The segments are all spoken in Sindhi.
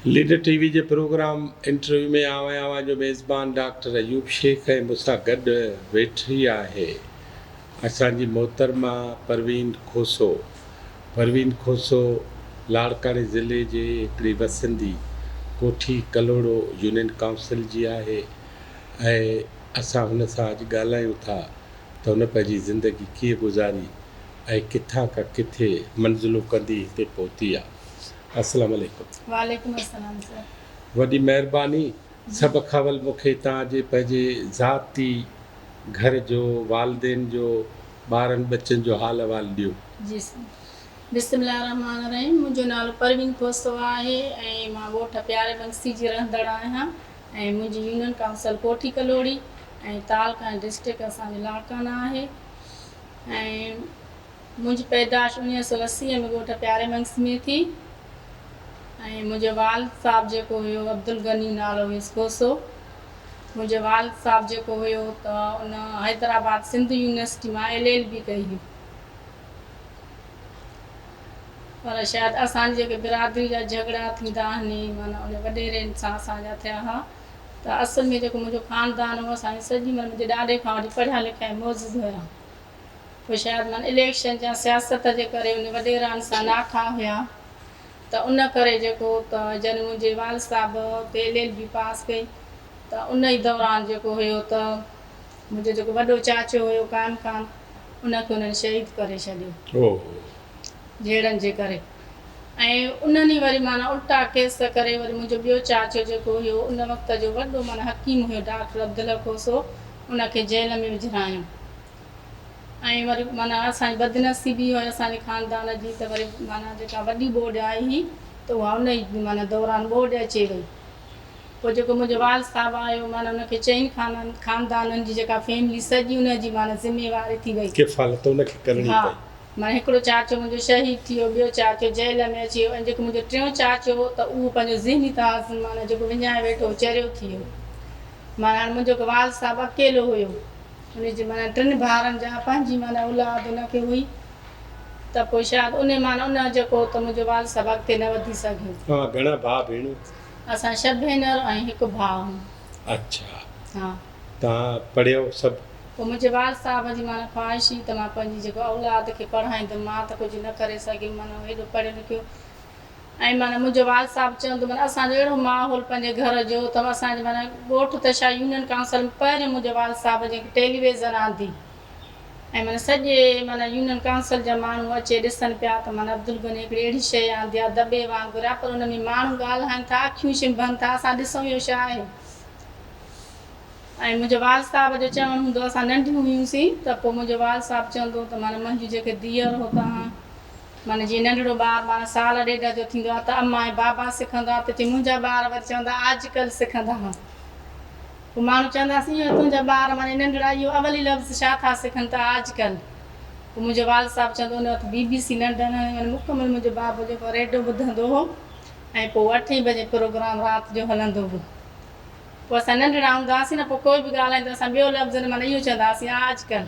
ليڊر ٽي وي جي پروگرام انٽرويو ۾ آئون آهيان اوهان جو ميزبان ڊاڪٽر ايوب شيخ ۽ مون سان گڏ ويٺي آهي اسان جي محترمه پروين کوسو. پروين کوسو لاڙڪاڻي ضلعي جي هڪڙي وسندي ڪوٺي ڪلهوڙو يونين ڪائونسل جي آهي ۽ اسان هن سان اڄ ڳالهايون ٿا ته هن پنهنجي زندگي ڪيئن گذاري ۽ ڪٿان کان ڪٿي منزلون ڪندي هتي پهتي آ. السلام عليڪم. وعليڪم السلام سر. وڏي مهرباني. سڀ کان اول مون کي توهان جي پنهنجي ذاتي گهر جو، والدين جو، ٻارن ٻچن جو حال احوال ڏيو. جي سر. بسم الله الرحمٰن الرحيم منهنجو نالو پروين کوسو آهي ۽ مان ڳوٺ پياري بنگسي جي رهندڙ آهيان ۽ منهنجي يونين ڪائونسل ڪوٺي ڪلهوڙي ۽ تعلقه ۽ ڊسٽرڪٽ اسان جو لاڙڪاڻا آهي ۽ منهنجي پيدائش 1980 ۾ ڳوٺ پياري منگسي ۾ ٿي ۽ منهنجو والد صاحب جيڪو هيو عبدالغني نالو هيس کوسو. منهنجو والد صاحب جيڪو هيو ته ان حيدرآباد سنڌ يونيورسٽي مان ايل ايل بي ڪئي هئي. پر شايد اسان جي جيڪي برادري جا جهڳڙا ٿيندا آهن معنيٰ ان وڏيرن سان اسان جا ٿيا ها ته اصل ۾ جيڪو منهنجو خاندان هو اسان جي سڄي معنيٰ منهنجي ڏاڏي کان وٺي پڙهيا لکيا ۽ معزز هيا. پوء شايد من اليڪشن يا سياست جي ڪري ان وڏيران سان ناٺا هيا ته ان ڪري جيڪو ته جڏهن منهنجي والد صاحب اتي ايل ايل بي پاس ڪئي ته ان ئي دوران جيڪو هيو ته منهنجو جيڪو وڏو چاچو هيو قائم خان ان کي انهن شهيد ڪري ڇڏيو جهيڙن جي ڪري ۽ انهن ئي وري معنيٰ الٽا ڪيس ڪري وري منهنجو ٻيو چاچو جيڪو هيو ان وقت جو وڏو معنيٰ حڪيم هيو ڊاڪٽر عبدالحق کوسو ان کي جيل ۾ وجهرايائون. ۽ وري معنيٰ اسان جي بدنصيبي هئي اسان جي خاندان جي ته وري معنيٰ جيڪا وڏي ٻوڏ آئي هئي ته اها ان ئي معنيٰ دوران ٻوڏ اچي وئي پوء جيڪو منهنجو والد صاحب آيو معنيٰ ان کي چئن خاندانن جي جيڪا فيملي سڄي ان جي معنيٰ ذميواري ٿي وئي. ڪفالت ان کي ڪرڻي ها پئي. معنيٰ هڪڙو چاچو منهنجو شهيد ٿي ويو ٻيو چاچو جيل ۾ اچي ويو ۽ جيڪو منهنجو ٽيون چاچو هو ته اهو پنهنجو ذهني توازن معنيٰ جيڪو وڃائي ويٺو هو چريو ٿي ويو معنيٰ هاڻي منهنجو والد صاحب اڪيلو هيو. ان جي معنيٰ ٽن ڀائرن جا پنهنجي معنيٰ اولاد ان کي هئي ته پوء شايد انهي معنيٰ ان جيڪو ته منهنجو والد صاحب اڳتي نه وڌي سگهيو. اوهان گهڻا ڀاء ڀيڻون؟ اسان ڇهه ڀينر ۽ هڪ ڀاء هون. اڇا. ها. توهان پڙهيو سڀ؟ پوء منهنجي والد صاحب جي معنيٰ خواهش هئي ته مان پنهنجي جيڪو اولاد کي پڙهائيندم مان ته ڪجهه نه ڪري سگهيم معنيٰ هيڏو پڙهيو لکيو ۽ معنيٰ منهنجو والد صاحب چوندو معنيٰ اسان جو اهڙو ماحول پنهنجي گهر جو ته اسان جي معنيٰ ڳوٺ ته ڇا يونين ڪائونسل ۾ پهريون منهنجي والد صاحب جنهن کي ٽيليويزن آندي ۽ معنيٰ سڄي معنيٰ يونين ڪائونسل جا ماڻهو اچي ڏسن پيا ته معنيٰ عبدالغني هڪڙي اهڙي شيء آندي آهي دٻي وانگر آهي پر ان ۾ ماڻهو ڳالهائن ٿا اکيون ڇنڀن ٿا اسان ڏسون اهو ڇا آهي ۽ منهنجو والد صاحب جو چوڻ هوندو اسان ننڍيون هيون سين ته پوء منهنجو والد صاحب چوندو ته معنيٰ منهنجون جيڪي ڌيئر هو تهان معنيٰ جيئن ننڍڙو ٻار معنيٰ سال ڏيڍ جو ٿيندو آهي ته اما ۽ بابا سکندا ته چي منهنجا ٻار وري چوندا آج ڪل سکندا ها. پوء ماڻهو چوندا هئاسين اهو تنهنجا ٻار معنيٰ ننڍڙا اهو اولي لفظ ڇا ٿا سکن ته آج ڪل. پوء منهنجو والد صاحب چوندو ان وقت بي بي سي لنڊن هئي معنيٰ مڪمل منهنجو بابو جيڪو ريڊيو ٻڌندو هو ۽ پوء اٺين بجي پروگرام رات جو هلندو هو. پوء اسان ننڍڙا هوندا هئاسين نه پوء ڪوئي به ڳالهائيندو اسان ٻيو لفظ نه معنيٰ اهو چوندا هئاسين آج ڪل.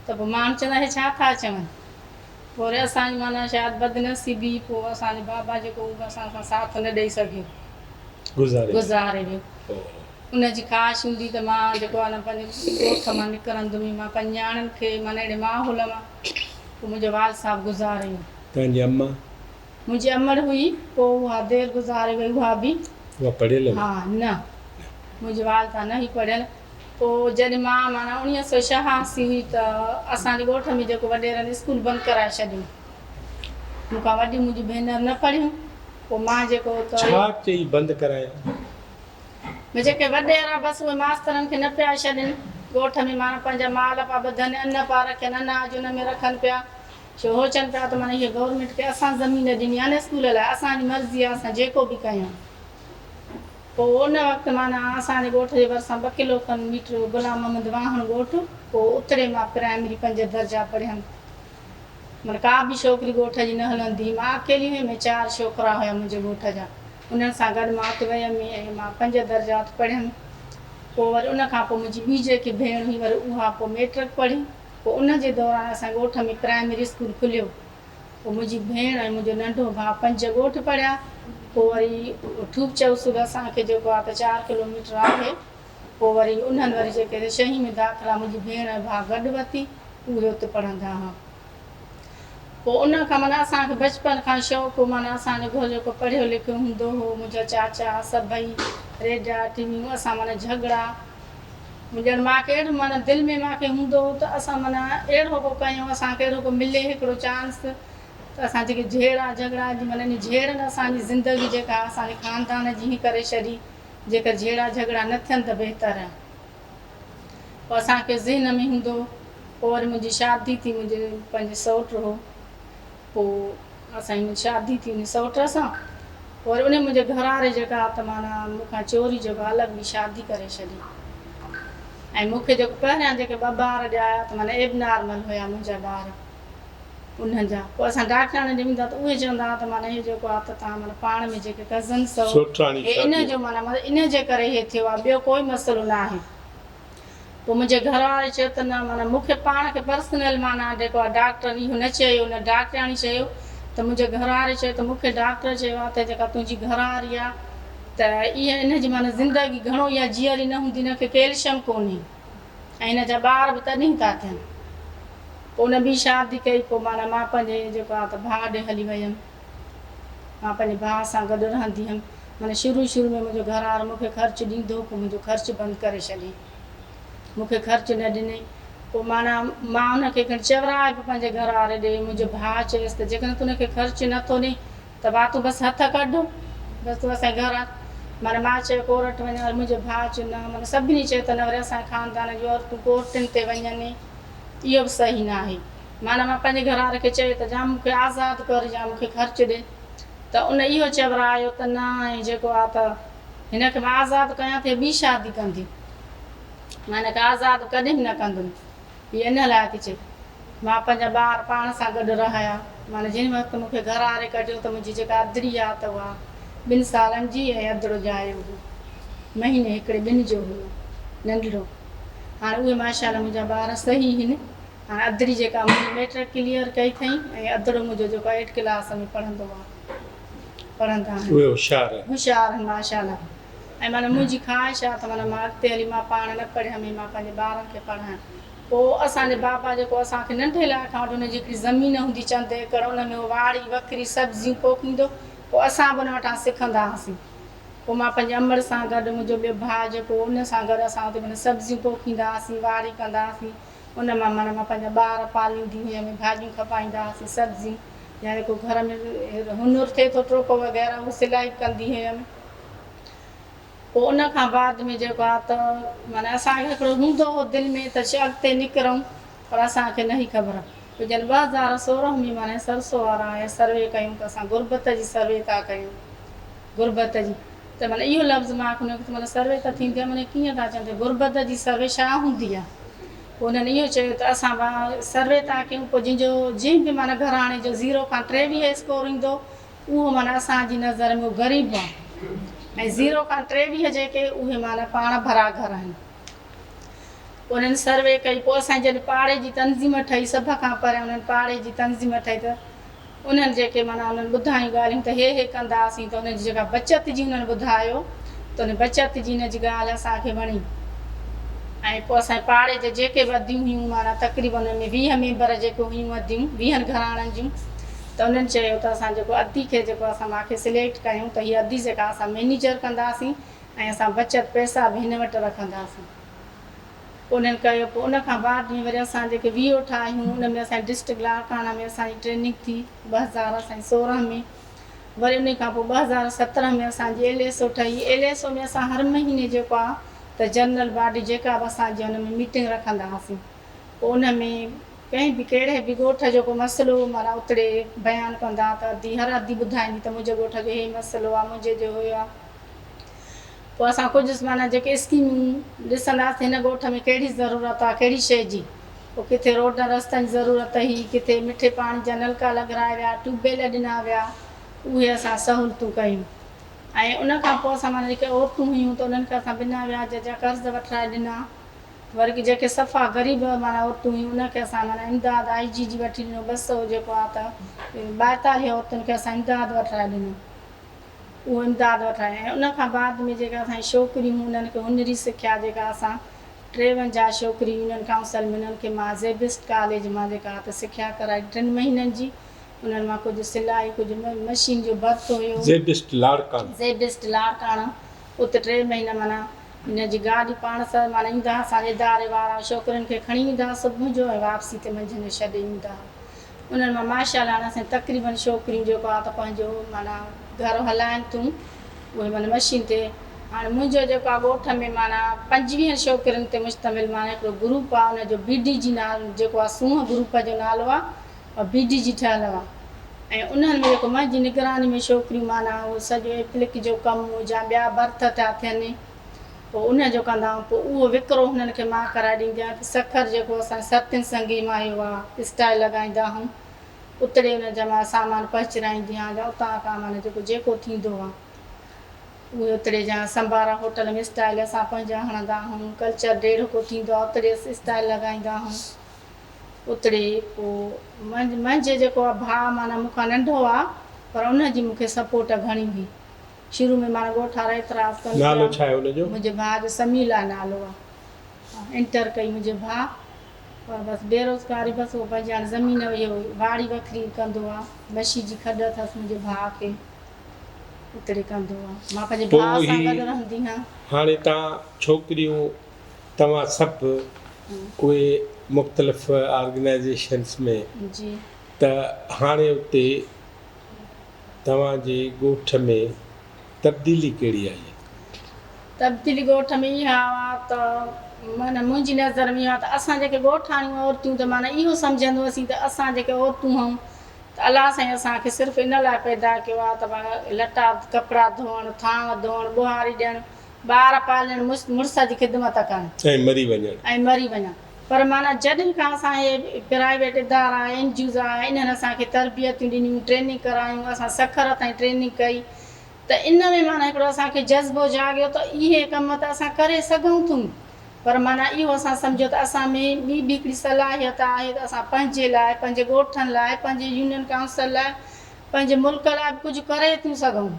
ته پوء ماڻهو چوندا هي ڇا ٿا چون؟ پوء وري اسان جي معنيٰ شايد بدنصيبي پوء اسان جو بابا جيڪو هو اسان سان ساٿ نه ڏئي سگهيو گذاري ويو. ان جي خواهش هوندي ته مان جيڪو آهي نه پنهنجي ڳوٺ مان نڪرندم مان پنهنجي نياڻين کي معنيٰ اهڙي ماحول مان پوء منهنجو والد صاحب گذاري ويو. تنهنجي جي اما؟ منهنجي امڙ هئي پوء اها دير گذاري وئي اها به. اها پڙهيل هئي؟ ها نه منهنجي والده نه هئي پڙهيل. پوء جڏهن مان معنيٰ 1986 هئي ته اسان جي ڳوٺ ۾ جيڪو وڏيرن اسڪول بند ڪرائي ڇڏيو. مون کان وڏيون منهنجون ڀينر نه پڙهيون. پوء مان جيڪو ته. ڇا چئي بند ڪرايا؟ ۾ جيڪي وڏيرا بس اهي ماسترن کي نه پيا ڇڏين. ڳوٺ ۾ معنيٰ پنهنجا مال پيا ٻڌن، ان پيا رکين، اناج ان ۾ رکن پيا. ڇو هو چون پيا ته معنيٰ هيء گورنمينٽ کي اسان زمين ڏني آهي نه اسڪول لاء، اسان جي مرضي آهي اسان جيڪو به ڪيون. پوء ان وقت معنيٰ اسان جي ڳوٺ جي ڀرسان ٻه ڪلو کن ميٽر غلام محمد واهڻ ڳوٺ هو، اتڙي مان پرائمري پنج درجا پڙهيم. معنيٰ ڪا به ڇوڪري ڳوٺ جي نه هلندي هئي. مان اڪيلي هيم ۽ چار ڇوڪرا هيا منهنجي ڳوٺ جا. انهن سان گڏ مان اتي ويم ۽ مان پنج درجا ات پڙهيم. پوء وري ان کان پوء منهنجي ٻي جيڪي ڀيڻ هئي وري اها پوء ميٽرڪ پڙهي. پوء ان جي دوران اسان جي ڳوٺ ۾ پرائمري اسڪول کليو. پوء منهنجي ڀيڻ ۽ منهنجو ننڍو ڀاء پنج ڳوٺ پڙهيا پوء وري ٺوپ چئوس به اسان کي جيڪو آهي ته چار ڪلو ميٽر آهي. پوء وري انهن وري جيڪي ڇهين ۾ داخلا منهنجي ڀيڻ ۽ ڀاء گڏ ورتي، اهي اتي پڙهندا هئا. پوء ان کان معنيٰ اسان کي بچپن کان شوق هو، معنيٰ اسان جو گهر جيڪو پڙهيو لکيو هوندو هو، منهنجا چاچا سڀئي ريڊيا، ٽي ويون، اسان معنيٰ جهڳڙا ڄڻ مان کي اهڙو معنيٰ دل ۾ مان کي هوندو هو ته اسان معنيٰ اهڙو ڪو ڪيون، اسان کي اهڙو ڪو ملي هڪڙو چانس ته اسان جيڪي جهيڙا جهڳڙا جي معنيٰ انهي جهيڙن اسان جي زندگي جيڪا اسان جي خاندان جي هي ڪري ڇڏي، جيڪر جهيڙا جهڳڙا نه ٿين ته بهتر آهي. پوء اسان کي ذهن ۾ هوندو هو. پوء وري منهنجي شادي ٿي، منهنجي پنهنجي سئوٽ هو، پوء اسان جي منهنجي شادي ٿي انهي سئوٽ سان. پوء وري انهي منهنجي گهر واري جيڪا ته معنيٰ مون کان چوري جيڪو الڳ ٻي شادي ڪري ڇڏي ۽ مون کي جيڪو پهريان جيڪي ٻه ٻار ڄايا ته معنيٰ ايب نارمل هيا منهنجا ٻار انهن جا. پوء اسان ڊاڪٽراڻي ڏي ويندا ته اهي چوندا ها ته معنيٰ هي جيڪو آهي ته توهان معنيٰ پاڻ ۾ جيڪي ڪزنس هو سوٽراڻي هي انهي شادي. جو معنيٰ مطلب انهي جي ڪري هي ٿيو آهي ٻيو ڪوئي مسئلو نه آهي. پوء منهنجي گهر واري چيو ته نه معنيٰ مون کي پاڻ کي پرسنل معنيٰ جيڪو آهي ڊاڪٽرن اهو نه چيو نه ڊاڪٽرياڻي چيو ته منهنجي گهر واري چيو ته مون کي ڊاڪٽر چيو آهي ته جيڪا تنهنجي گهر واري آهي ته اها ان جي معنيٰ زندگي گهڻو اها جيئري نه هوندي هن کي ڪيلشم ڪونهي ۽ هن جا ٻار به تڏهن ٿا ٿين. پوء ان ٻي شادي ڪئي پوء معنيٰ مان پنهنجي جيڪو آهي ته ڀاء ڏي هلي ويم. مان پنهنجي ڀاء سان گڏ رهندي هيم. معنيٰ شروع شروع ۾ منهنجو گهر وارو مون کي خرچ ڏيندو هو پوء منهنجو خرچ بند ڪري ڇڏيائين. مون کي خرچ نه ڏنائين. پوء معنيٰ مان ان کي کڻي چورائي به پنهنجي گهر واري ڏي. منهنجو ڀاء چيس ته جيڪڏهن تون ان کي خرچ نه ٿو ڏين ته ڀاء تون بس هٿ ڪڍ بس تون اسان جي گهر اچ. معنيٰ مان چيو ڪورٽ وڃان وري منهنجي ڀاء چيو نه معنيٰ سڀني چيو ته نه وري اسان جي خاندان جون عورتون ڪورٽن تي وڃن اهو به صحيح ناهي. معنيٰ مان پنهنجي گهر واري کي چيو ته جا مون کي آزاد ڪر يا مون کي خرچ ڏي ته ان اهو چورايو ته نه ۽ جيڪو آ ته هن کي مان آزاد ڪيان ٿي ٻي شادي ڪندي مان هن کي آزاد ڪڏهن به نه ڪندم هي ان لاء ٿي چئي مان پنهنجا ٻار پاڻ سان گڏ رهايا معنيٰ جنهن وقت مون کي گهر واري ڪڍيو ته منهنجي جيڪا ادڙي آ ته اها ٻن سالن جي ۽ ادڙو ڄايو هو مهيني هڪڙي ٻن جو هيو ننڍڙو هاڻي اهي ماشاءالله منهنجا ٻار صحيح هن هاڻي ادڙي جيڪا منهنجي ميٽرڪ ڪليئر ڪئي اٿئي ۽ ادڙو منهنجو جيڪو ايٽ ڪلاس ۾ پڙهندو آهي پڙهندا آهن. اهي هوشيار آهن. هوشيار آهن ماشاءالله ۽ معنيٰ منهنجي خواهش آهي ته معنيٰ مان اڳتي هلي مان پاڻ نه پڙهيم ۽ مان پنهنجي ٻارن کي پڙهايان پوء اسان جي بابا جيڪو اسان کي ننڍي لاء کان وٺي ان جي هڪڙي زمين هوندي چند ايڪڙ ان ۾ هو واڙي وکري سبزيون پوکيندو پوء اسان به ان وٽان سکندا هئاسين پوء مان پنهنجي امڙ سان گڏ منهنجو ٻيو ڀاء جيڪو هو ان سان گڏ اسان اتي معنيٰ سبزيون پوکيندا هئاسين واڙي ڪندا هئاسين ان مان معنيٰ مان پنهنجا ٻار پاليندي هيم، ڀاڄيون کپائيندا هئاسين، سبزيون يا جيڪو گهر ۾ هنر ٿئي ٿو ٽوپو وغيره اهو سلائي به ڪندي هيم. پوء ان کان بعد ۾ جيڪو آهي ته معنيٰ اسان کي هڪڙو هوندو هو دل ۾ ته اڳتي نڪرون پر اسان کي نه هئي خبر. پوء جڏهن 2016 ۾ معنيٰ سرسو وارا آيا سروي ڪيون ته اسان غربت جي سروي ٿا ڪيون غربت جي ته معنيٰ اهو لفظ مان کي نڪتو معنيٰ سروي ته ٿيندي آهي معنيٰ ڪيئن ٿا چون ته غربت جي سروي ڇا هوندي آهي؟ پوء انهن اهو چيو ته اسان سروي ٿا ڪيون پوء جنهن جو جنهن به معنيٰ گهراڻي جو زيرو کان 23 اسڪور ايندو اهو معنيٰ اسان جي نظر ۾ اهو غريب آهي ۽ زيرو کان 23 جيڪي اهي معنيٰ پاڻ ڀرا گهر آهن. پوء انهن سروي ڪئي پوء اسان جي جڏهن پاڙي جي تنظيم ٺهي سڀ کان پهريان انهن پاڙي جي تنظيم ٺهي ته انهن جيڪي معنيٰ انهن ٻڌايون ڳالهيون ته هي هي ڪنداسين ته انهن جي جيڪا بچت جي انهن ٻڌايو ته ان بچت جي ان جي ڳالهه اسان کي وڻي ۽ پوء اسان جي پاڙي جي جيڪي به اديون هيون معنيٰ تقريبن ان ۾ 20 ميمبر جيڪي هيون اديون ويهن گهراڻن جون ته انهن چيو ته اسان جيڪو ادي کي جيڪو اسان مان کي سليڪٽ ڪيون ته هي ادي جيڪا اسان مئنيجر ڪنداسين ۽ اسان بچت پئسا به هن وٽ رکنداسين. پوء انهن ڪيو. پوء ان کان بعد ۾ وري اسان جيڪي وي او ٺاهيون ان ۾ اسان جي ڊسٽرڪٽ لاڙڪاڻا ۾ اسان جي ٽريننگ ٿي 2000 اسان جي 16 ۾ وري ان کان پوء 2017 ۾ اسان جي ايل ايس او ٺهي. ايل ايس او ۾ اسان هر مهيني جيڪو آ ته جنرل باڊي جيڪا به اسان جي ان ۾ ميٽنگ رکندا هئاسين. پوء ان ۾ ڪنهن به ڪهڙي به ڳوٺ جو ڪو مسئلو معنيٰ اتڙي بيان ڪندا ته ادي هر ادي ٻڌائيندي ته منهنجي ڳوٺ جو هي مسئلو آ منهنجي جو هي آ. پوء اسان ڪجهه معنيٰ جيڪي اسڪيمون ڏسنداسين هن ڳوٺ ۾ ڪهڙي ضرورت آهي ڪهڙي شيء جي پوء ڪٿي روڊن رستن جي ضرورت هئي ڪٿي مٺي پاڻي جا نلڪا لڳرايا ويا ٽيوب ويل ڏنا ويا اهي اسان سهولتون ڪيون ۽ ان کان پوء اسان معنيٰ جيڪي عورتون هيون ته انهن کي اسان بنا وياج جا قرض وٺرائي ڏنا وري جيڪي صفا غريب معنيٰ عورتون هيون انهن کي اسان معنيٰ امداد آئي جي جي وٺي ڏنو 200 جيڪو آهي ته 42 عورتن کي اسان امداد وٺرائي ڏنو. اهو امداد وٺرايو ۽ ان کان بعد ۾ جيڪا اسان جي ڇوڪريون هيون انهن کي هنري سکيا جيڪا اسان 53 ڇوڪريون يونين ڪائونسل ۾ انهن کي مان زيبسٽ ڪاليج مان جيڪا ته سکيا ڪرائي ٽن مهينن جي انهن مان ڪجهه سلائي ڪجهه مشين جو ڀرت هيو. زيبسٽ لاڙڪاڻو. زيبسٽ لاڙڪاڻو اتي ٽي مهينا معنيٰ ان جي گاڏي پاڻ سان معنيٰ ايندا ها اسان جي اداري وارا ڇوڪرين کي کڻي ايندا ها صبح جو ۽ واپسي تي منجهند جو ڇڏي ايندا ها انهن مان ماشاء الله هاڻي اسان جي تقريبن ڇوڪريون جيڪو آ ته پنهنجو معنيٰ گهر هلائن ٿيون اهي معنيٰ مشين تي هاڻي منهنجو جيڪو آ ڳوٺ ۾ معنيٰ پنجويهن ڇوڪرين تي مشتمل معنيٰ هڪڙو گروپ آ ان جو بي ڊي جي نالو جيڪو آ سونهن گروپ جو نالو آ بي ڊي جي ٺهيل هئا ۽ انهن ۾ جيڪو منهنجي نگراني ۾ ڇوڪريون معنيٰ اهو سڄو ايپلڪ جو ڪم يا ٻيا ڀرت ٿيا ٿين پوء ان جو ڪندا هئا پوء اهو وڪرو هنن کي مان ڪرائي ڏيندي هيم سکر جيڪو اسان ستين سنگي مان اهو آ اسٽائل لڳائيندا هئون اتڙي انهن جا مان سامان پهچرائيندي هيان جا اتان کان معنيٰ جيڪو جيڪو ٿيندو آ اهي اتڙي جا سمبارا هوٽل ۾ اسٽائل اسان پنهنجا هڻندا هئون ڪلچر ڊيڙهڪو ٿيندو آ اتڙي اسٽائل لڳائيندا هئون. اتڙي پوء منهنجي جيڪو آ ڀاء معنيٰ مون کان ننڍو آ پر ان جي مون کي سپورٽ گهڻي هئي شروع ۾ معنيٰ ڳوٺ وارا اعتراض ڪن پيا. نالو ڇا آهي ان جو؟ منهنجي ڀاء جو سميع الله نالو آ انٽر ڪئي منهنجي ڀاء پر بس بيروزگاري بس اهو پنهنجي هاڻي زمين اهو واڙي وکري ڪندو آ مشي جي کڏ اٿس منهنجي ڀاء کي اتڙي ڪندو آ مان پنهنجي پوء ڀاء سان هي گڏ رهندي هان. هاڻي تان ڇوڪريون توهان سڀ اهي مختلف آرگنائيزيشنس ۾ ته هاڻي اتي توهان جي ڳوٺ ۾ تبديلي ڪهڙي آئي آهي؟ تبديلي ڳوٺ ۾ اها آ ته معنيٰ منهنجي نظر ۾ اها ته اسان جيڪي ڳوٺاڻيون عورتون ته معنيٰ اهو سمجهندو هئسين ته اسان جيڪي عورتون هئون ته الله سائين اسان کي صرف ان لاء پيدا ڪيو آ ته لٽا ڪپڙا ڌوئڻ، ٿانو ڌوئڻ، ٻهاري ڏيڻ، ٻار پالڻ، مڙس جي خدمت ڪرڻ. ۽ مري وڃڻ. ۽ مري وڃڻ. پر معنيٰ جڏهن کان اسان اهي پرائيويٽ ادارا، اين جي اوز آيا، انهن اسان کي تربيتون ڏنيون، ٽريننگ ڪرايون، اسان سکر تائين ٽريننگ ڪئي ته ان ۾ معنيٰ هڪڙو اسان کي جذبو جاڳيو ته اهي ڪم ته اسان ڪري سگهون ٿيون پر معنيٰ اهو اسان سمجهيو ته اسان ۾ ٻي به هڪڙي صلاحيت آهي ته اسان پنهنجي لاء، پنهنجي ڳوٺن لاء، پنهنجي يونين ڪائونسل لاء، پنهنجي ملڪ لاء به ڪجهه ڪري ٿيون سگهون.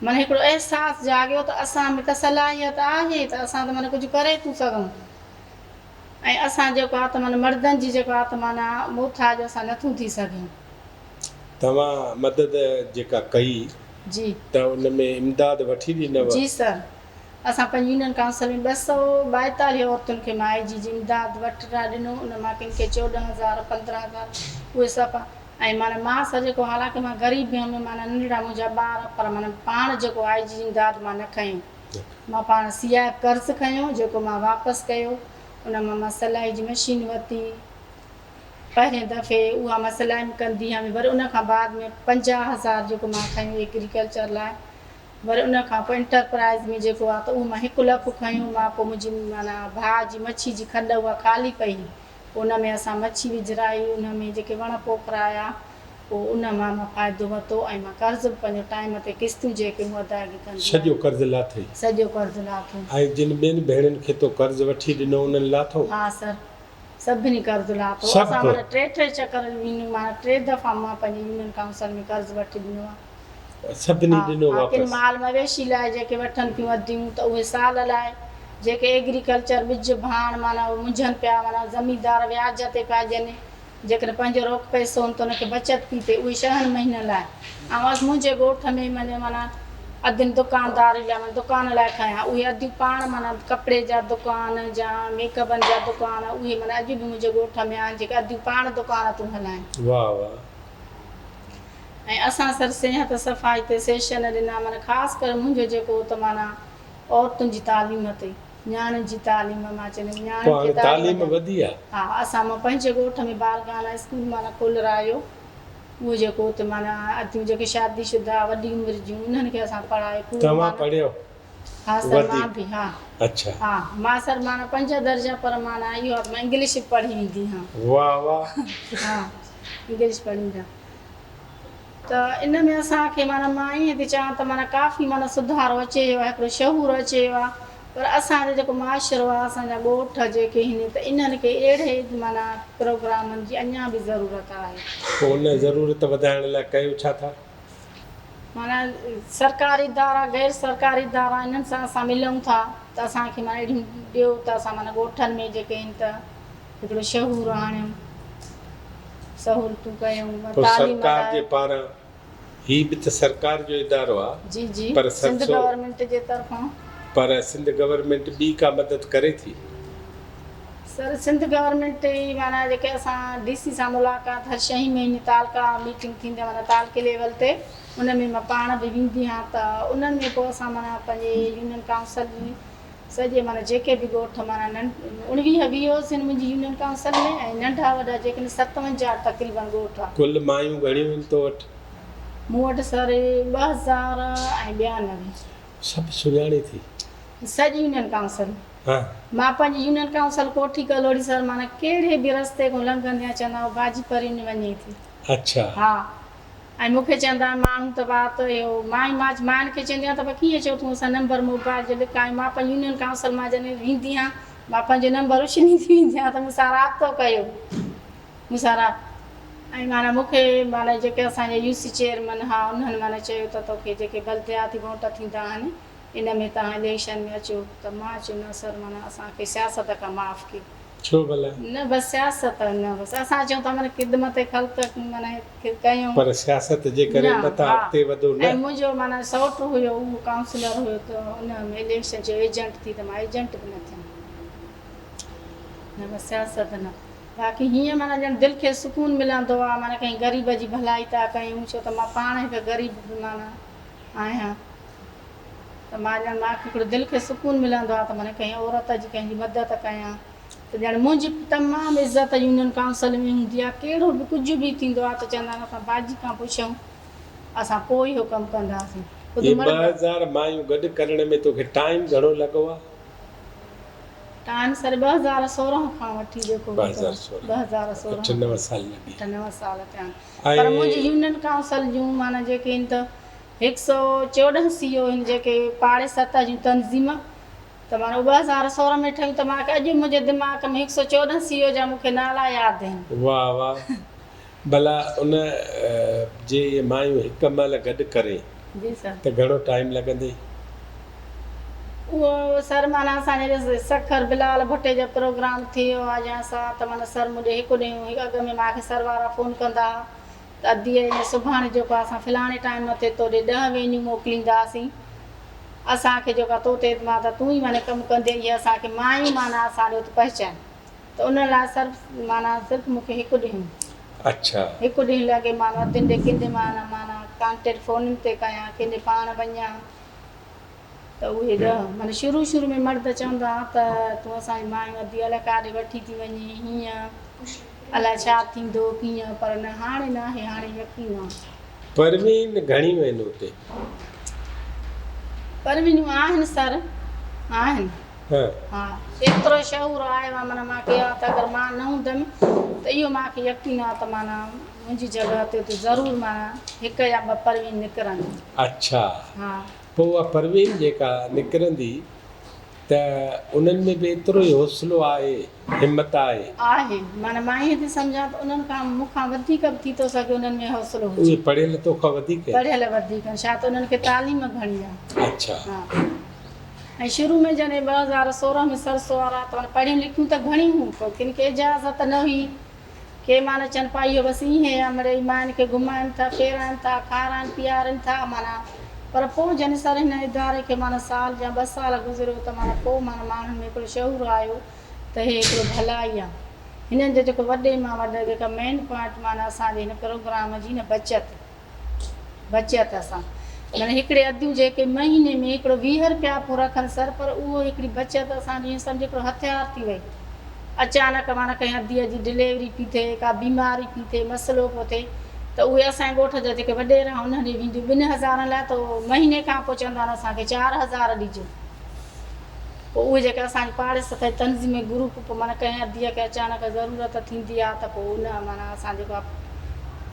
معنيٰ هڪڙو احساس جاڳيو ته اسان ۾ ته صلاحيت آهي ته اسان ته معنيٰ ڪجهه ڪري ٿيون سگهون ۽ اسان جيڪو آهي ته معنيٰ مردن جي جيڪو آهي ته معنيٰ محتاج اسان نه ٿيون ٿي سگهون. توهان مدد جيڪا ڪئي جي. ته ان ۾ امداد وٺي ڏنو؟ جي سر اسان پنهنجي يونين ڪائونسل ۾ 242 عورتن کي مائي جي جي امداد وٺرائي ڏنو ان مان ڪن کي 14 هزار 15 هزار اهي سڀ ۽ معنيٰ مان سر جيڪو حالانڪه مان غريب هيم معنيٰ ننڍڙا منهنجا ٻار پر معنيٰ پاڻ جيڪو آء جي امداد مان نه کنيو مان پاڻ سي آء ايف قرض کنيو جيڪو مان واپس ڪيو ان مان مان سلائي جي مشين ورتي پهرين دفعي اها مان سلائي ۾ ڪندي هيم وري ان کان بعد ۾ 50 هزار جيڪو مان کنيو ايگريڪلچر لاء وري ان کان پوء انٽرپرائز ۾ جيڪو آ ته اهو مان 1 لک کنيو مان پوء منهنجي معنيٰ ڀاء جي مڇي جي کڏ اها خالي پئي هئي پوء ان ۾ اسان مڇي وجهرائي، ان ۾ جيڪي وڻ پوکرايا، پوء ان مان مان فائدو ورتو ۽ مان قرض به پنهنجو ٽائيم تي قسطيون جيڪي هيون ادائگي ڪندي سڄو آهيان. قرض لاٿئي؟ سڄو قرض لاٿو. ۽ جن ٻين ڀيڻن کي تو قرض وٺي ڏنو انهن لاٿو؟ ها سر، سڀني قرض لاٿو. سڀ؟ اسان معنيٰ ٽي ٽي چڪر معنيٰ ٽي دفعا مان پنهنجي يونين ڪائونسل ۾ قرض وٺي ڏنو آهي. سڀني ڏنو ها ڪن واپس. مال مويشي لاء جيڪي وٺن پيون اديون ته اهي سال لاء، جيڪي ايگريڪلچر ٻج ڀاڻ معنيٰ اهي منجهن پيا معنيٰ زميندار وياج تي پيا ڏين، جيڪڏهن پنهنجو روڪ پئسو هن ته ان کي بچت پي پئي اهي ڇهن مهينن لاء ۽ اس منهنجي ڳوٺ ۾ معني معنيٰ ادين دڪانداري لاء معنيٰ دڪان لاء کنيا اهي اديون پاڻ معنيٰ ڪپڙي جا دڪان جا ميڪ اپن جا دڪان اهي معنيٰ اڄ به منهنجي ڳوٺ ۾ آهن جيڪي اديون پاڻ دڪان ٿيون هلائين. واه واه. ۽ اسان سر صحت صفائي تي سيشن ڏنا معنيٰ خاص ڪري منهنجو جيڪو هو ته معنيٰ عورتن جي تعليم تي نياڻين جي تعليم مان چوندم پوء نياڻين کي هاڻي تعليم تعليم ڏيان وڌي آ؟ ها اسان مان پنهنجي ڳوٺ ۾ بالگانا اسڪول معنيٰ کولرايو اهو جيڪو اتي معنيٰ اديون جيڪي شادي شده وڏي عمر جون انهن کي اسان پڙهايو پورو توهان معنيٰ پڙهيو ها سر مان وڌيڪ به ها اڇا. ها مان سر معنيٰ پنج درجا پر معنيٰ اهو آ ته مان انگلش به پڙهي ويندي هان. واه واه. ها انگلش پڙهي ويندا هان ته ان ۾ اسان کي معنيٰ مان ائين ٿي چوان ته معنيٰ ڪافي معنيٰ سڌارو اچي ويو آهي هڪڙو شعور اچي ويو آهي پر اسان جو جيڪو معاشرو آهي اسان جا ڳوٺ جيڪي هن ته انهن کي اهڙي معنيٰ پروگرامن جي اڃا به ضرورت آهي. پوء ان ضرورت وڌائڻ لاء ڪيو ڇا ٿا؟ معنيٰ سرڪاري ادارا غير سرڪاري ادارا انهن سان اسان ملون ٿا ته اسان کي معنيٰ اهڙيون ڏيو ته اسان معنيٰ ڳوٺن ۾ جيڪي آهن ته هڪڙو شعور آڻيون سهولتون ڪيون پوء تعليم سرڪار لاء جي پاران هي به ته سرڪار جو ادارو آ جي جي پر سنڌ سرسو گورنمينٽ جي طرفان. پر سنڌ گورنمينٽ ٻي ڪا مدد ڪري ٿي؟ سر سنڌ گورنمينٽ ئي معنيٰ جيڪي اسان ڊي سي سان ملاقات هر ڇهين مهيني تعلقه ميٽنگ ٿيندي آهي معنيٰ تعلقي ليول تي ان ۾ مان پاڻ به ويندي آهيان ته انهن ۾ پوء اسان معنيٰ پنهنجي يونين ڪائونسل جي سڄي معنيٰ جيڪي به ڳوٺ معنيٰ ننڍ اڻويهه وي اوز آهن منهنجي يونين ڪائونسل ۾ ۽ ننڍا وڏا جيڪي آهن 57 تقريبن ڳوٺ آهن. ڪل مايون گهڻيون آهن تو وٽ؟ مون وٽ سر 2092. سڀ سڃاڻي ٿي؟ سڄي يونين ڪائونسل. مان پنهنجي يونين ڪائونسل ڪوٺي ڪلهوڙي سر معنيٰ ڪهڙي به رستي کان لنگهندي آهيان چوندا اهو باجي پرين وڃي ٿي. اڇا. ها ۽ مون کي چوندا آهن ماڻهو ته ڀاء تو اهو مان ئي مان ماين کي چوندي آهيان ته ڀاء ڪيئن چئو تون اسان نمبر موبائل جو لڪايون مان پنهنجي يونين ڪائونسل مان جڏهن ويندي آهيان مان پنهنجو نمبر اڇليندي ويندي آهيان ته مون سان رابطو ڪيو مون سان را ۽ معنيٰ مون کي معنيٰ جيڪي اسان جا يو سي چيئرمن ها انهن معنيٰ چيو ته توکي جيڪي بلدياتي ووٽ ٿيندا آهن ان ۾ توهان اليڪشن ۾ اچو ته مان چيو نه سر معنيٰ اسان کي سياست کان معاف ڪيو. ڇو ڀلا؟ نه بس سياست نه بس اسان چئون ٿا معنيٰ خدمت خلق معنيٰ ڪيون. پر سياست جي ڪري نه متان ها اڳتي وڌو ۽ نه. منهنجو معنيٰ سئوٽ هيو اهو ڪائونسلر هيو ته ان ۾ اليڪشن چيو ايجنٽ ٿي ته مان ايجنٽ به نه ٿيم. نه بس سياست نه باقي هيئن معنيٰ ڄڻ دل کي سڪون ملندو آ معنيٰ ڪنهن غريب جي ڀلائي ٿا ڪيون ڇو ته مان پاڻ هڪ غريب به معنيٰ آهيان. ته مان ڄڻ مان کي هڪڙو دل کي سڪون ملندو آهي ته معنيٰ ڪنهن عورت جي ڪنهن جي مدد ڪيان ته ڄڻ منهنجي تمام عزت يونين ڪائونسل ۾ هوندي آهي ڪهڙو به ڪجهه به ٿيندو آهي ته چوندا آهن اسان باجي کان پڇون اسان پوء اهو ڪم ڪنداسين خود اهي مرد 2000 مايون گڏ ڪرڻ ۾ توکي ٽائيم گهڻو لڳو آهي؟ ٽائيم سر 2016 کان وٺي جيڪو به 2016 2016 اٺ نو سال لڳي اٺ نو سال ٿيا آهن پر منهنجي ۽ يونين ڪائونسل جون معنيٰ جيڪي آهن ته 114 سي او هن جيڪي پاڙي سطح جون تنظيم ته معنيٰ 2016 ۾ ٺهيون ته مان کي اڄ منهنجي دماغ ۾ 114 سي او جا مون کي نالا ياد آهن. واه واه ڀلا ان جي اهي مايون هڪ مهل گڏ ڪرين جي سر. ته گهڻو ٽائيم لڳندئي؟ اهو سر معنيٰ اسان جڏهن سکر بلال ڀٽي جو پروگرام ٿيو آ يا سا ته معنيٰ سر مون ڏي هڪ ڏينهن اڳ ۾ مان کي سر وارا فون ڪندا ها ته ادي ائين سڀاڻي جيڪو اسان فلاڻي ٽائيم تي تو ڏي ڏهه وينيون موڪلينداسين، اسان کي جيڪا تو تي اعتماد آ، تون ئي معنيٰ ڪم ڪندين، اهي اسان کي مايون معنيٰ اسان ڏي ات پهچائين ته ان لاء صرف معنيٰ صرف مون کي هڪ ڏينهن. اڇا. هڪ ڏينهن لڳي معنيٰ ادين ڏي ڪنهن ڏي معنيٰ معنيٰ ڪانٽيڪٽ فونن تي ڪيان ڪنهن ڏي پاڻ وڃان ته اهي ڏهه معنيٰ شروع شروع ۾ مرد چوندا ها ته تون اسان جي مايون ادي الائي ڪاڏي وٺي ٿي وڃين هيئن الائي ڇا ٿيندو ڪيئن پر نه هاڻي ناهي هاڻي يقين آ. پروين گهڻيون آهن اتي؟ پروينون آهن سر آهن. ها ايترو شعور آيو آ معنيٰ مان کي آ ته اگر مان نه هوندم ته اهو مان کي يقين آ ته معنيٰ منهنجي جڳهه تي ته ضرور معنيٰ هڪ يا ٻه پروين نڪرنديون. اڇا ها. پوء اها پروين جيڪا نڪرندي ته انهن ۾ به ايترو ئي حوصلو آهي، همت آهي. آهي. معنيٰ مان ائين ٿي سمجهان ته انهن کان مون کان وڌيڪ به ٿي ٿو سگهي انهن ۾ حوصلو هجي. اهي پڙهيل تو کان وڌيڪ آهن؟ پڙهيل وڌيڪ آهن. شايد انهن کي تعليم گهڻي آهي. اڇا. ها. ۽ شروع ۾ جڏهن 2016 ۾ سرسو وارا ته معنيٰ پڙهيون لکيون ته گهڻيون هيون پر ڪن کي اجازت نه هئي. ڪي معنيٰ چون پيا اهو بس ائين آ مڙئي ماين کي گهمائن ٿا ڦيرائن ٿا کارائن پيارين ٿا معنيٰ پر پوء جڏهن سر هن اداري کي معنيٰ سال يا ٻه سال گذريو ته معنيٰ پوء معنيٰ ماڻهن ۾ هڪڙو شعور آيو ته هي هڪڙو ڀلائي آ هنن جو جيڪو وڏي مان وڏو جيڪا مين پوائنٽ معنيٰ اسان جي هن پروگرام جي نه بچت بچت اسان معنيٰ هڪڙي اديون جيڪي مهيني ۾ هڪڙو 20 رپيا پيون رکن سر پر اهو هڪڙي بچت اسان جي ائين سمجهه هڪڙو هٿيار ٿي وئي اچانڪ معنيٰ ڪنهن اديء جي ڊليوري پي ٿئي ڪا بيماري پي ٿئي مسئلو پيو ٿئي ته اهي اسان جي ڳوٺ جا جيڪي وڏيرا انهن ڏي وينديون ٻن هزارن لاء ته مهيني کان پوء چوندا آهن اسان کي 4000 ڏجو پوء اهي جيڪي اسان جي پاڙي سٿ جي تنظيمي گروپ پوء معنيٰ ڪنهن اديء کي اچانڪ ضرورت ٿيندي آهي ته پوء ان معنيٰ اسان جيڪو آهي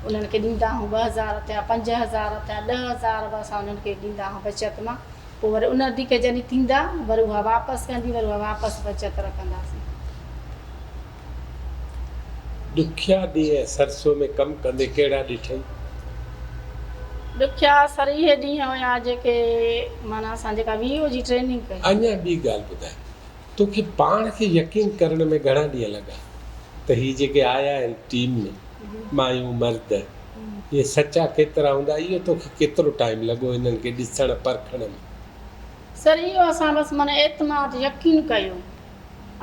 انهن کي ڏيندا آهيون 2000 ٿيا 5000 ٿيا 10,000 به اسان انهن کي ڏيندا آهيون بچت مان پوء وري ان ادي کي جڏهن ٿيندا وري اها واپس ڪندي وري اها واپس بچت رکنداسين. ڏکيا ڏينهن سرسو ۾ ڪم ڪندي ڪهڙا ڏٺئي؟ ڏکيا سر اهي ڏينهن هيا جيڪي معنيٰ اسان جيڪا وي او جي ٽريننگ ڪئي. اڃا ٻي ڳالهه ٻڌاء توکي پاڻ کي يقين ڪرڻ ۾ گهڻا ڏينهن لڳا ته هي جيڪي آيا آهن ٽيم ۾ مايون مرد اهي سچا ڪيترا هوندا اهو توکي ڪيترو ٽائيم لڳو هنن کي ڏسڻ پرکڻ ۾. سر اهو اسان بس معنيٰ اعتماد يقين ڪيو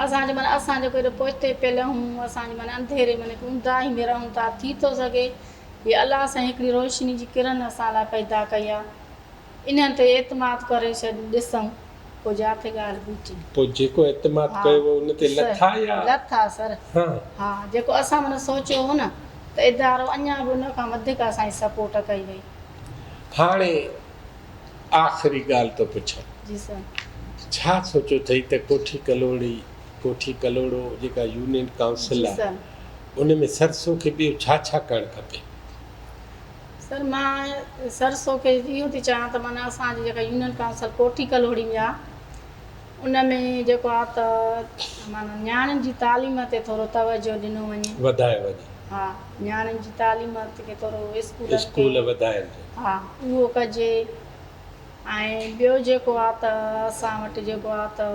اسان جو معنيٰ اسان جيڪو ايڏو پوئتي پيل هون اسان جي معنيٰ انڌيري معنيٰ اونداهي ۾ رهون ٿا ٿي ٿو سگهي هي الله سائين هڪڙي روشني جي ڪرن اسان لاء پيدا ڪئي آ انهن تي اعتماد ڪري ڇڏ ڏسون پوء جاٿي ڳالهه بيٺي. پوء جيڪو اعتماد ڪيو ويو ان تي لٿا يا. لٿا سر ها جيڪو اسان معنيٰ سوچيو هو نه ته ادارو اڃا به ان کان وڌيڪ اسان جي سپورٽ ڪئي وئي. هاڻي آخري ڳالهه ٿو پڇان. جي سر. ڇا سوچيو اٿئي ته ڪوٺي ڪلهوڙي ڪوٺي ڪلهوڙو جيڪا يونين ڪائونسل جي آ سر. ان ۾ سرسو کي ٻيو ڇا ڇا ڪرڻ کپي؟ سر مان سرسو کي اهو ٿي چاهيان ته معنيٰ اسان جي جيڪا يونين ڪائونسل ڪوٺي ڪلهوڙي ۾ آ ان ۾ جيڪو آ ته معنيٰ نياڻين جي تعليم تي ٿورو توجه ڏنو وڃي. وڌايو وڃي. ها نياڻين جي تعليم کي ٿورو اسڪولن کي. اسڪول وڌائن. ها اهو ڪجي ۽ ٻيو جيڪو آ ته اسان وٽ جيڪو آ ته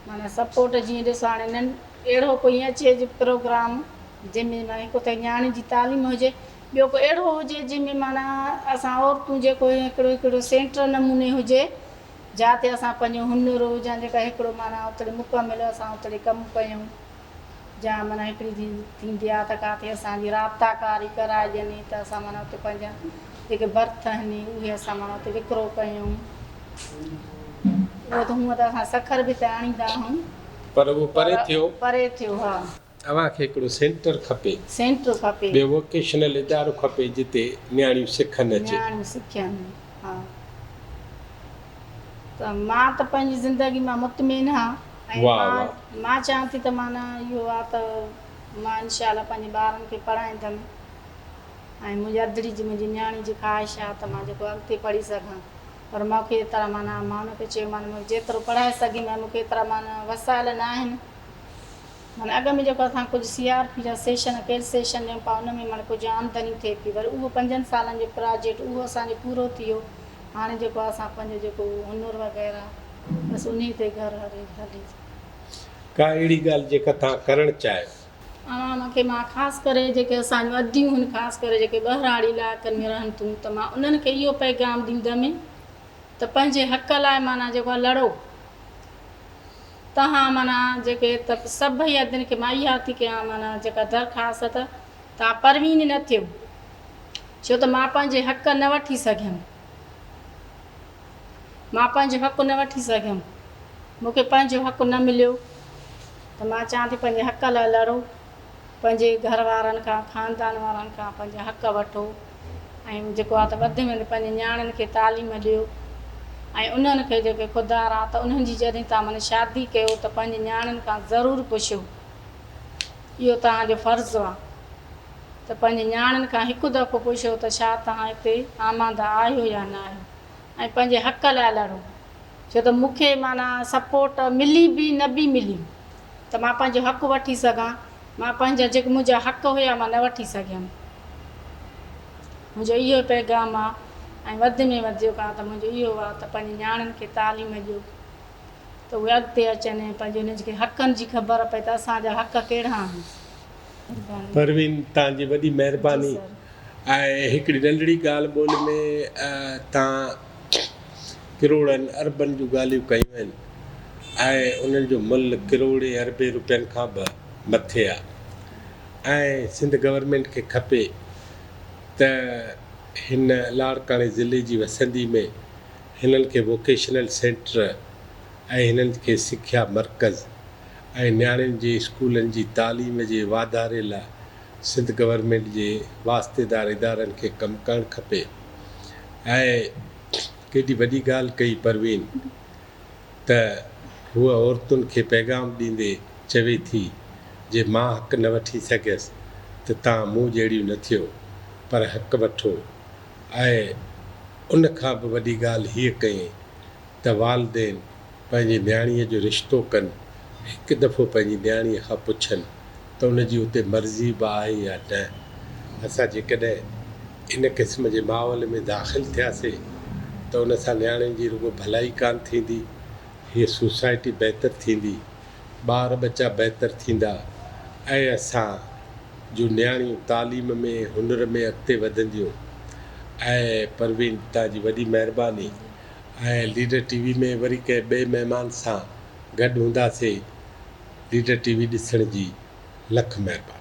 معنيٰ سپورٽ جيئن ڏسو هاڻي نن اهڙو ڪو ائين اچي جو پروگرام جنهن ۾ معنيٰ هڪ ته نياڻي جي تعليم هجي ٻيو ڪو اهڙو هجي جنهن ۾ معنيٰ اسان عورتون جيڪو هڪڙو هڪڙو سينٽر نموني هجي جاتي اسان پنهنجو هنر يا جيڪا هڪڙو معنيٰ اتڙي مڪمل اسان اتڙي ڪم ڪيون جا معنيٰ هڪڙي جي ٿيندي آ ته ڪاٿي اسان جي رابطا ڪاري ڪرائجن ته اسان معنيٰ اتي پنهنجا جيڪي برٿ آهن اهي اسان معنيٰ اتي وڪرو ڪيون. اهو ته هونء ته اسان سکر به ته آڻيندا آهيون. پر اهو پري ٿيو. پري ٿيو ها. اوهان کي هڪڙو سينٽر کپي. سينٽر کپي. ٻيو ووڪيشنل ادارو کپي جتي نياڻيون سکن اچي. نياڻيون سکن ها. ته مان ته پنهنجي زندگي مان مطمئن هان ۽ مان مان چاهيان ٿي ته معنيٰ اهو آ ته مان انشاء الله پنهنجي ٻارن کي پڙهائيندم ۽ منهنجي ادڙي جي منهنجي نياڻي جي خواهش آ ته مان جيڪو اڳتي پڙهي سگهان پر مون کي ايترا معنيٰ مان ان کي چيو معنيٰ مون کي جيترو پڙهائي سگهيم ۽ مون کي ايترا معنيٰ وسائل نه آهن معنيٰ اڳ ۾ جيڪو اسان ڪجهه سي آر پي جا سيشن ڪيل سيشن ڏيون پيا ان ۾ معنيٰ ڪجهه آمدني ٿئي پئي وري اهو پنجن سالن جو پراجيڪٽ اهو اسان جو پورو ٿي ويو هاڻي جيڪو آهي اسان پنهنجو جيڪو هنر وغيره بس انهي تي گهر هلي ٿو. ڪا اهڙي ڳالهه جيڪا توهان ڪرڻ چاهيو؟ عوام کي مان خاص ڪري جيڪي اسان جون اديون هن خاص ڪري جيڪي ٻهراڙي علائقن ۾ رهن ٿيون ته مان انهن کي اهو پيغام ڏيندم ته پنهنجي حق لاء معنيٰ جيڪو آهي لڙو توهان معنيٰ جيڪي ته سڀئي ادين کي مان اها ٿي ڪيان معنيٰ جيڪا درخواست ته توهان پروين نه ٿيو ڇو ته مان پنهنجي حق نه وٺي سگهيم. مان پنهنجو حق نه وٺي سگهيم. مون کي پنهنجو حق نه مليو ته مان چاهيان ٿي پنهنجي حق لاء لڙو. پنهنجي گهر وارن کان، خاندان وارن کان پنهنجا حق وٺو ۽ جيڪو آهي ته وڌ ۾ وڌ پنهنجي نياڻين کي تعليم ڏيو ۽ انهن کي جيڪي خدا را ته انهن جي جڏهن توهان معنيٰ شادي ڪيو ته پنهنجي نياڻين کان ضرور پڇو. اهو توهان جو فرض آهي. ته پنهنجي نياڻين کان هڪ دفعو پڇيو ته ڇا توهان هتي آماده آهيو يا نه آهيو ۽ پنهنجي حق لاء لڙو ڇو ته مون کي معنيٰ سپورٽ ملي به نه به ملي ته مان پنهنجو حق وٺي سگهان مان پنهنجا جيڪي منهنجا حق هيا مان نه وٺي سگهيم منهنجو اهو پيغام آهي ۽ وڌ ۾ وڌ جيڪو آهي ته منهنجو اهو آهي ته پنهنجي نياڻين کي تعليم ڏيو ته اهي اڳتي اچن ۽ پنهنجي انهن کي حقن جي خبر پئي ته اسان جا حق ڪهڙا آهن. پروين توهان جي وڏي مهرباني ۽ هڪڙي ننڍڙي ڳالهه ٻولهه ۾ توهان ڪروڙن اربن جون ڳالهيون ڪيون آهن ۽ انهن جو ملهه ڪروڙين اربين روپين کان به مٿي آهي ۽ سنڌ گورنمينٽ کي کپي ته هن لاڙڪاڻي ضلعي جي وسندي ۾ هنن کي ووڪيشنل سينٽر ۽ هنن کي سکيا مرڪز ۽ نياڻين جي اسڪولن جي تعليم جي واڌاري لاء سنڌ گورنمينٽ جي واسطيدار ادارن کي ڪم ڪرڻ کپي ۽ ڪيڏي وڏي ڳالهه ڪئي پروين ته هوء عورتن کي پيغام ڏيندي چوي ٿي جي مان حق نه وٺي سگهيس ته تان مون جهڙيون نه ٿيو پر حق وٺو ۽ ان کان به وڏي ڳالهه هيء ڪيائين ته والدين پنهنجي نياڻيء جو رشتو ڪن، هڪ دفعو پنهنجي نياڻيء کان پڇن ته ان جي اتي مرضي به آهي يا نه. اسان جيڪڏهن ان قسم جي ماحول ۾ داخل ٿياسي ته ان سان نياڻين جي رڳو ڀلائي ڪانه ٿيندي، هيء سوسائٽي بهتر ٿيندي، ٻار ٻچا بهتر ٿيندا ۽ اسان جون نياڻيون تعليم ۾ هنر ۾ اڳتي وڌنديون. ۽ پروين توهان جي وڏي مهرباني ۽ ليڊر ٽي وي ۾ وري ڪنهن ٻئي مهمان سان گڏ هونداسي. ليڊر ٽي وي ڏسڻ جي لک مهرباني.